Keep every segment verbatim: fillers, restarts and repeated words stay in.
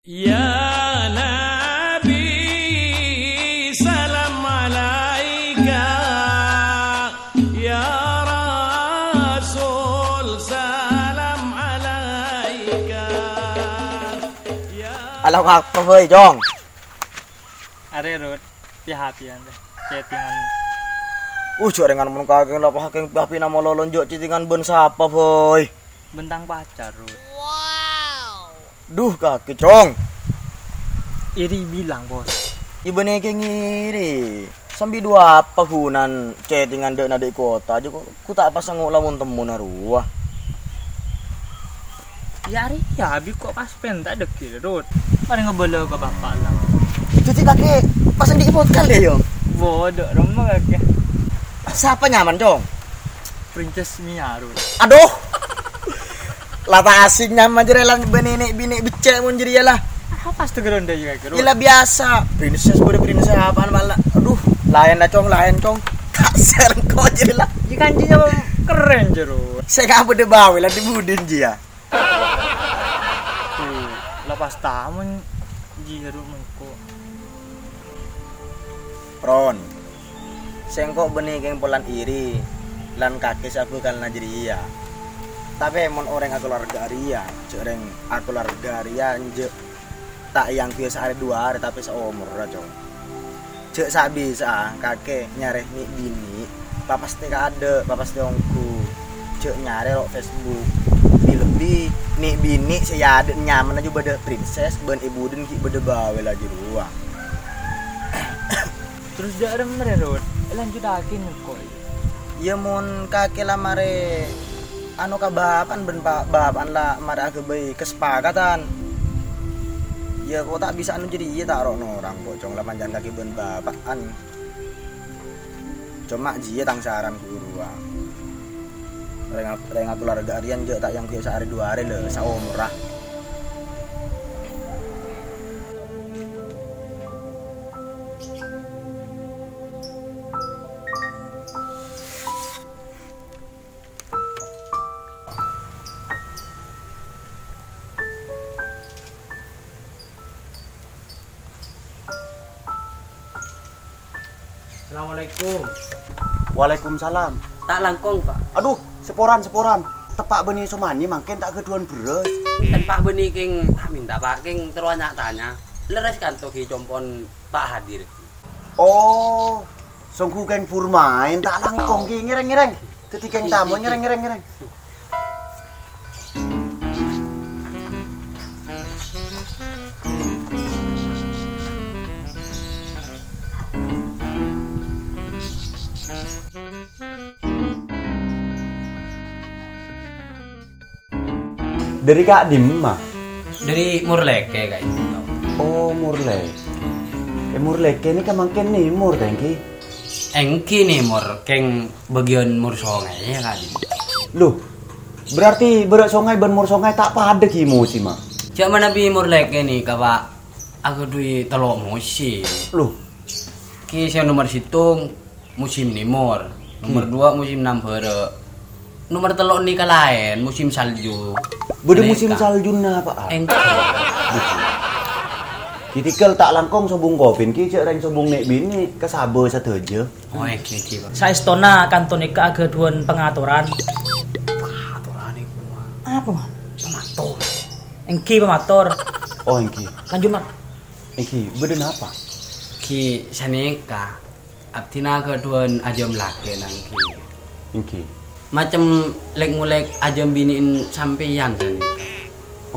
Ya Nabi, salam alaika. Ya Rasul, salam alaika. Ya Allahu Akbar, boy, Cong. Arè, Rut, pi-hapiyan, chattingan. Uh, jhâ' rèngan mon kakè la pakè pi-hapina malolo, jhâ' chattingan bân sapa, boy? Bân tang pacar, Rut. Duh, kakè, Cong. Iri bilang, Bos. Iyâ bânnè kè ngiri. Sambi dhu apa ghunana chattingan dâ' na dâ' kottha, jhâ' ko-, ko ta' pasango' lamon temmona rowa. Yâ, arè, yâ, abi ko' pas pènta dâgghi', Rut. Marè ngabâlâ ka bapa' la. Dhâddhi kakè pas andi' potkal yâ, Yong? Bodo, remma kakè. Sapa nyamana, Cong? Princess Mia, Rut. Aduh. La ta' asing nyama jârèya lan bânnè nè'-binè' beccè' mon jârèya la. Ah, pas tegeron dâ' yâ, Rut. Yâ la biasa. Princess, bâdâ princess apaan malah? Aduh, laèn la, Cong, laèn, Cong. Kasar engko' jârèya la. Yâ kan jiyâ kerrèn jâro. Sè ngabâdâ bâwè la di budin jiyâ. Tuh, la pas tamon jiyâ ro mengko. Ron, sèngko' bânnè kèng polana iri lan kakè sè abhâkalna jârèya. Tapè mon orèng akalowarga rèya, jhâ' rèng akalowarga rèya enjâ' ta' èangghuyâ saarè dhu arè, tapè saomorra, Cong. Jhâ' sa-bisa'a kakè nyarè nè'-binè', papastè kaadâ', papastè ongghu. Jhâ' nyarè ro' Facebook. Bi-lebbi nè'-binè' sè è adâ'na nyamana jiyâ bâdâ princess, bân è budin ghi' bâdâ bâwè la jârowa. Terros jâ' remma rè, Rut, èlanjuttaghi engko'. Iyâ, mon kakè la marè, ano, ka bapa'an bân pa-, bapa'an la marè aghâbây kasepakatan. Iyâ, ko' ta' bisa ano jârèya ta' ro'-noro' ko', Cong, la panjhân kakè bân bapa'an. Coma jiyâ tang saran ghuruwân. Rèng, rèng akalowarga rèya jhâ' ta' èangghuyâ saarè dhu arè, lho, saomorra. Assalamualaikum. Waalaikumsalam. Ta' langkong, Pak. Aduh, saporana, saporana. Teppa' bânnè somèna mangkèn ta' ghâdhuwân bherrâs. Teppa' bânnè kèng ta' mènta, Pak, kèng terro nya-tanya. Lerres kanto ghi' compo'na Pak Hadir. Oh, songghu kèng buru maèn, ta' langkong ghi, ngèrèng-ngèrèng. Dhâddhi kèng tamoy, ngèrèng-ngèrèng, ngèrèng. Dâri ka'dimma? Dâri Morlèkè, Ka'. Oh, Morlèkè. Eh, Morlèkè nèka mangkèn nèmor, ta', èngghi? Èngghi nèmor, kèng bâgiyân mor songay, yâ, Ka'. Loh, berarti bârâ' songay bân mor songay ta' padâ ghi' mosimma? Jhâ' manabi Morlèkè nèka, Pak, aghâdhuwi tello' mosim. Loh. Ghi sè nomer sèttong, musim nèmor. Nomer Hmm. dua, musim nambhârâ'. Nomer tello' nèka laèn, musim salju. Bâdâ Nèka. Musim saljuna, Pak? Èngghi. Ghi tèghâl ta' langkong sobung kopèn ghi jhâ' rèng sobung nè'-binè' kasabâ sadhâjâ. Oh, èngghi, èngghi, Pak. Saèstona kanto nèka aghâdhuwân pangatoran. Pangatoran nèko, Pak. Apa, Man? Pamator. Èngghi, pamator. Oh, èngghi. Lanjut, Man. Èngghi, bâdâ napa? Ghi sanèka. Abdhina aghâdhuwân ajâm lakè nangghing. Èngghi. Macem lèk-ngolèk ajâm binè'en sampèyan sanèka.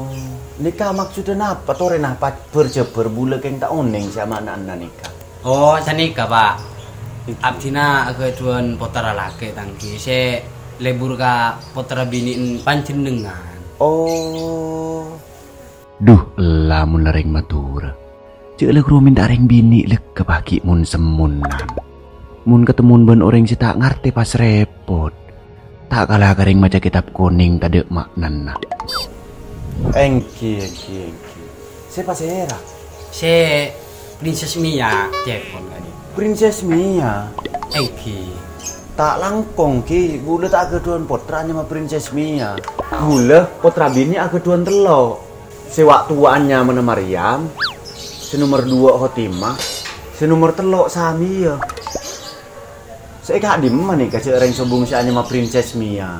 Oh, nèka maksoddhâ napa torè napa bhâr-jhâbhâr bulâ kèng ta' onèng sè ama'na'anna nèka? Oh, sanèka, Pak. Èngghi. Abdhina aghâdhuwân pottra lakè tangghing sè lebur ka pottra binè'en panjhennengngan. Oh. Dhu, ella mon la rèng Madhurâ. Jhâ' la ghuru mènta rèng binè' lèkka paghi' mon-semmonan. Mon katemmon bân orèng sè ta' ngartè pas rèpot. Ta' kala ka rèng maca kètab konèng tadâ' ma'nana. Èngghi, èngghi, èngghi. Sè pasèra? Sè Princess Mia, cèpon ka'dinto. Princess Mia? Èngghi. Ta' langkong, ghi. Ghulâ ta' aghâdhuwân pottra nyama Princess Mia. Ghulâ pottra binè' aghâdhuwân tello'. Sè wa'-towa'an nyamana Maryam, sè nomer duwâ' Khotimah, sè nomer tello' Samiya. Sè è ka'dimma nèka jhâ' rèng sobung sè anyama Princess Mia?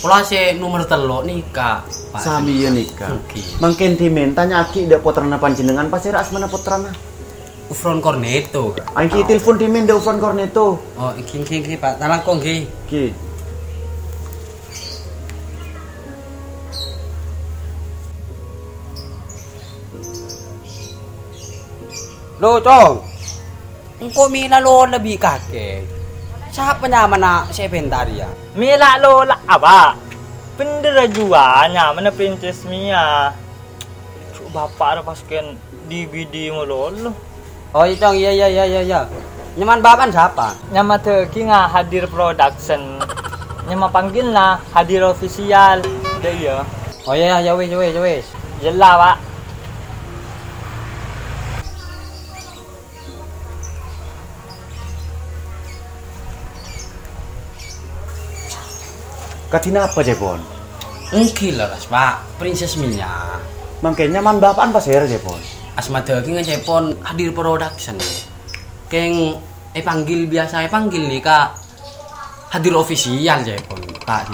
Pola sè nomer tello' nèka, Pak. Samiya nèka. Èngghi. Mangkèn dhimèn tanya'aghi dâ' pottrana panjhennengngan, pasèra asmana pottrana? Ufron Cornetto, Kak. Èngghi, telepon dhimèn dâ' Ufron Cornetto. Oh, èngghi, èngghi, èngghi, Pak. Talangkong, èngghi. Èngghi. Lo, Cong. Engko' mèla lo lebbi kakè. Sapa nyamana sè èpènta rèya? Mèla lo la apa? Bhendher jhuwa nyamana Princess Mia. Cuk, bapa' ra pas kèng D V D malolo. Oh, iyâ, Cong. Iyâ, iyâ, iyâ, iyâ, iyâ. Nyamana bapa'na sapa? Nyama dâgingngâ Hadir Production. Nyama panggilna Hadir Official. Iyâ, iyâ. Oh, iyâ, iyâ, wis, wis, wis. Iyâ la, Pak. Kadhi napa, cèpon? Èngghi lerres, Pak. Princess Mia. Mangkèn nyamana bapa'na pasèra, cèpon? Asma dâgingngâ, cèpon, Hadir Production. Kèng èpanggil, biyasa èpanggil nèka Hadir Official, cèpon, Pak.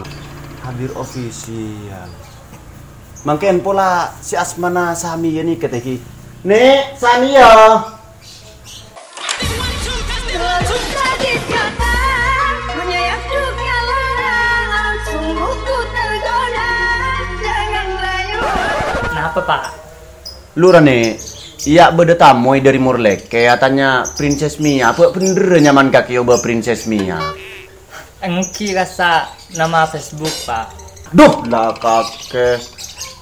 Hadir Official. Mangkèn pola sè asmana Samiya nèka, tèghi. Nè', Samiya. Napa, Pak? Lurâ, Nè', iyâ bâdâ tamoy dâri Morlèkè atanya Princess Mia, bâ' bhendher nyamana kakè obâ Princess Mia. Èngghi kassa' nama Facebook, Pak. Duh, la kakè.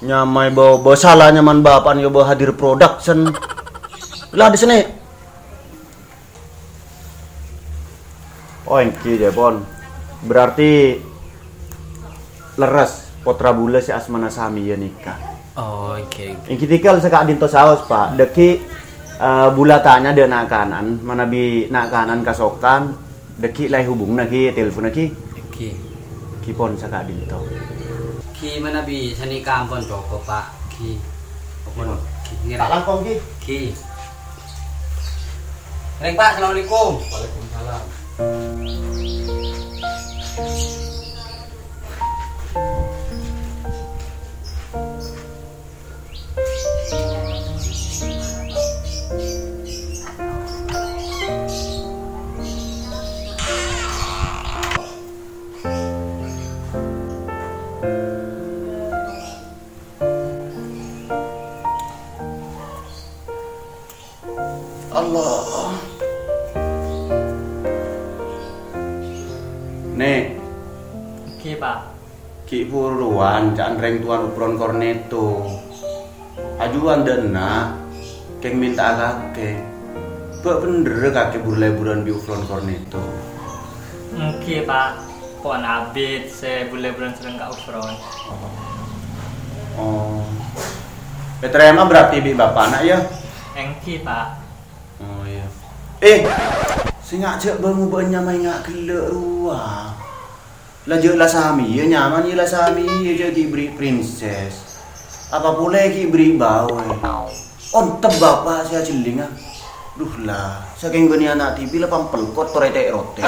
Nyamaè bâ-obâ sala nyamana bapa'na èobâ Hadir Production. La, di sini. Oh, èngghi, cèpon. Berarti lerres, pottra bulâ sè asmana Samiya nèka. Oh, èngghi, èngghi. Èngghi tèkèl saka'dinto saos, Pak. Dâggi', eh, bulâ tanya dâ' na'-kanan, manabi na'-kanan kasokan, dâggi' la èhubungngaghi, ètelponnaghi. Èngghi. Èngghi pon saka'dinto. Èngghi manabi sanèka ampon cokop, Pak. Èngghi. Ampon. Èngghi, ngèrèng. Tak langkong, èngghi. Èngghi. Ngèrèng, Pak. Assalamualaikum. Waalaikumsalam. Allah. Nè'. Èngghi, Pak. Ghi' buruwân, ca'na rèng towana Ufron Cornetto. Ajuwân dâ' enna', kèng mènta'a kakè. Bâ' bhendherrâ kakè bur-lèburân bi' Ufron Cornetto? Èngghi, Pak. Pon abit sè bur-lèburân sareng Ka' Ufron. Oh. Ètarèma berarti bi' bapa'na, yâ? Èngghi, Pak. Oh, iyâ. Eh, sènga' jhâ' bâ-ngobâ'ân nyamaè nga' ghellâ' rowa. La jhâ' la Samiya nyamana, iyâ la Samiya, jhâ' ghi' berri' Princess. Apa polè ghi' berri' Baoy. Ontep bapa' sè ajhellinga. Duh la, sakèng bânnè ana' dhibi' la pampelkot torè tè'-rotè'.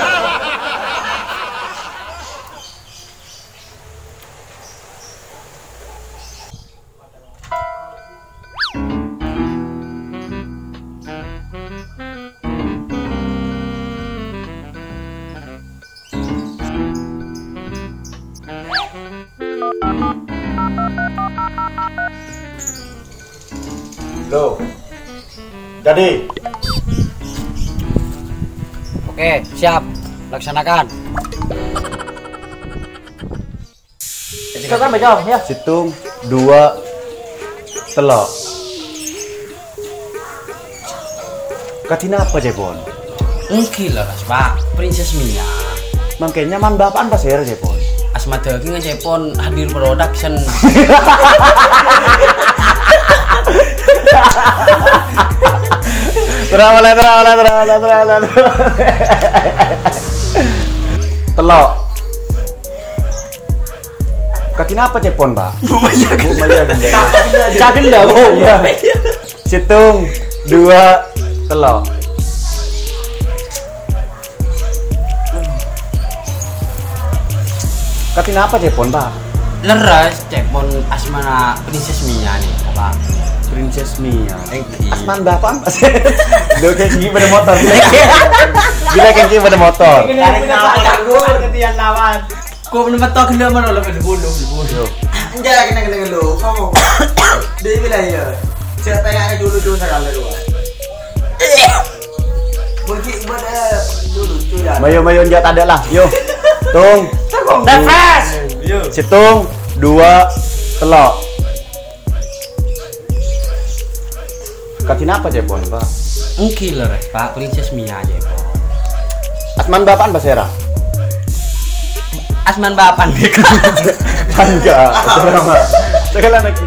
Loh. Jadi. Oke, siap. Laksanakan. Silakan, Bang, ya. Sèttong, duwâ', tello'. Kadhi napa, cèpon? Èngghi lerres, Pak. Princess Mia. Mangkèn nyamana bapa'na pasèra, cèpon? Asma dâgingngâ, cèpon, Hadir Production. Terus, terus, terus. Tello'. Kadhi Napa ca'èpon, Pak? Bu Maya. Bu Maya gendha'. Ca'èpon gendha', Bu. Iya. Sèttong, duwâ', tello'. Kadhi napa ca'èpon, Pak? Lerres, ca'èpon asmana Princess Mia nèka, Pak. Princess Mia. Èngghi. Asman bapa'an, Pak? Lho, kèng ghi' bâdâ motor. Bilâ kèng ghi' bâdâ motor. Tarik nafas. Kok menempat tau gendha' mana lo, gendha' bulu, gendha' bulu. Enjâ' kena, kena lo. Kamu. Dia bilang ya. Saya tanya dulu, dulu, saya ambil dua. Mungkin buat, eh, dulu, dulu, ya. Mayo, mayo, enjâ' tadâ' lah. Yo. Tung. Nafas. Sèttong, duwâ', tello'. Kadhi napa ca'èpon, Pak? Èngghi lerres, Pak, Princess Mia ca'èpon. Asman bapa'an pasèra? Asman bapa'an, Dik. Bangga. Sakalè lagi.